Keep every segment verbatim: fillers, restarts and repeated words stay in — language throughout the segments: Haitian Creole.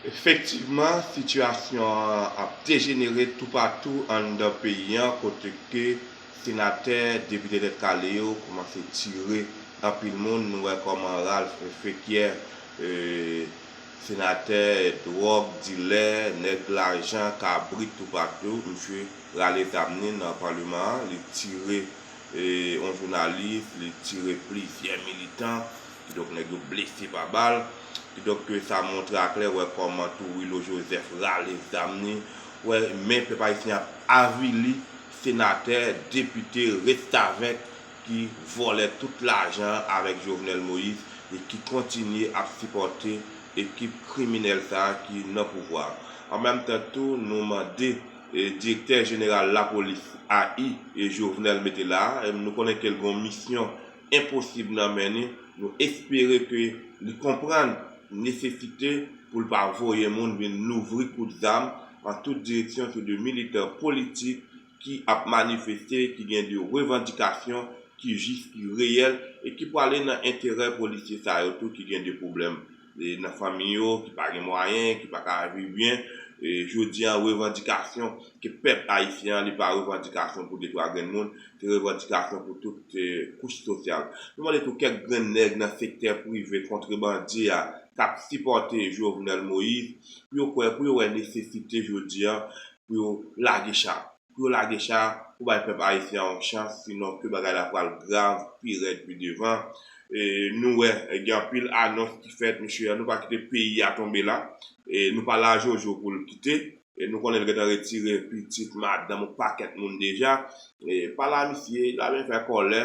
Efektivman, sitiyasyon an ap dejenere toupatou anndan peyi an, kote ke senatè, depite tèt kale yo kòmanse tire anpil moun. Nou wè kòman Ralph Fequière, e, senatè, dwòg dilè, nèg lajan, kabrit toupatou, misye rale zam li nan palman an, li tire e, yon jounalis, li tire plizyè militan, kidonk nèg yo blese pa bal. Kidonk ke sa montre aklè wè kòman tou Willo Joseph rale zam li, wè men pèp ayisyen ap avili senatè, depite, restavèk ki vòlè tout lajan avèk Jovenel Moïse e ki kontinye ap sipòte ekip kriminèl sa a ki nan pouvwa. An menm tan tou, nou mande e, direktè jeneral lapolis A I e Jovenel mete la a, e nou konnen ke l gen yon misyon enposib nan men li. Nou espere ke li konprann nesesite pou l pa voye moun vin louvri kout zam an tout direksyon sou de militan politik ki ap manifeste, ki gen de revandikasyon ki jis, ki reyèl e ki pwale nan enterè polisye sa yo tou ki gen de pwoblèm e, nan fanmi yo, ki pa gen mwayen, ki pa ka viv byen. E, jodi an, revandikasyon ke pèp ayisyen an, li pa revandikasyon pou de twa grenn moun, se revandikasyon pou tout e, kouch sosyal. Nou mande tou kèk grenn nèg nan sektè prive kontrebandye a k ap sipòte Jovenel Moïse pou yo kwè, pou yo wè nesesite jodi an pou yo lage cha. Pou yo lage cha, pou bay pèp ayisyen an yon chans, sinon ke bagay la pral grav, pi rèd, pi devan. E, nou wè, e, gen anpil anons ki fèt, mesye, nou pa kite peyi a tonbe la. E, nou pa la jojo pou l kite. E, nou konnen l gentan retire pitit, madanm, yon pakèt moun deja. E, pa la, misye, l ap vin fè kòlè,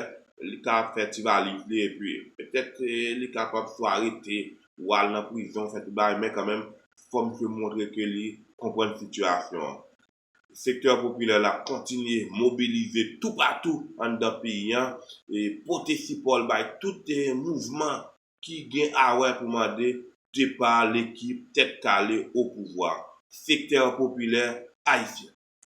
li ka fè ti valiz li, epi petèt, e, li kapab swa rete, ou al nan prizon, fè tout bagay, men kanmenm, fò misye montre ke li konprann sitiyasyon an. Sektè popilè la kontinye mobilize toupatou anndan peyi an e pote sipò l bay tout e, mouvman ki gen a wè pou mande depa lekip Tèt Kale o pouvwa. Sektè popilè ayisyen.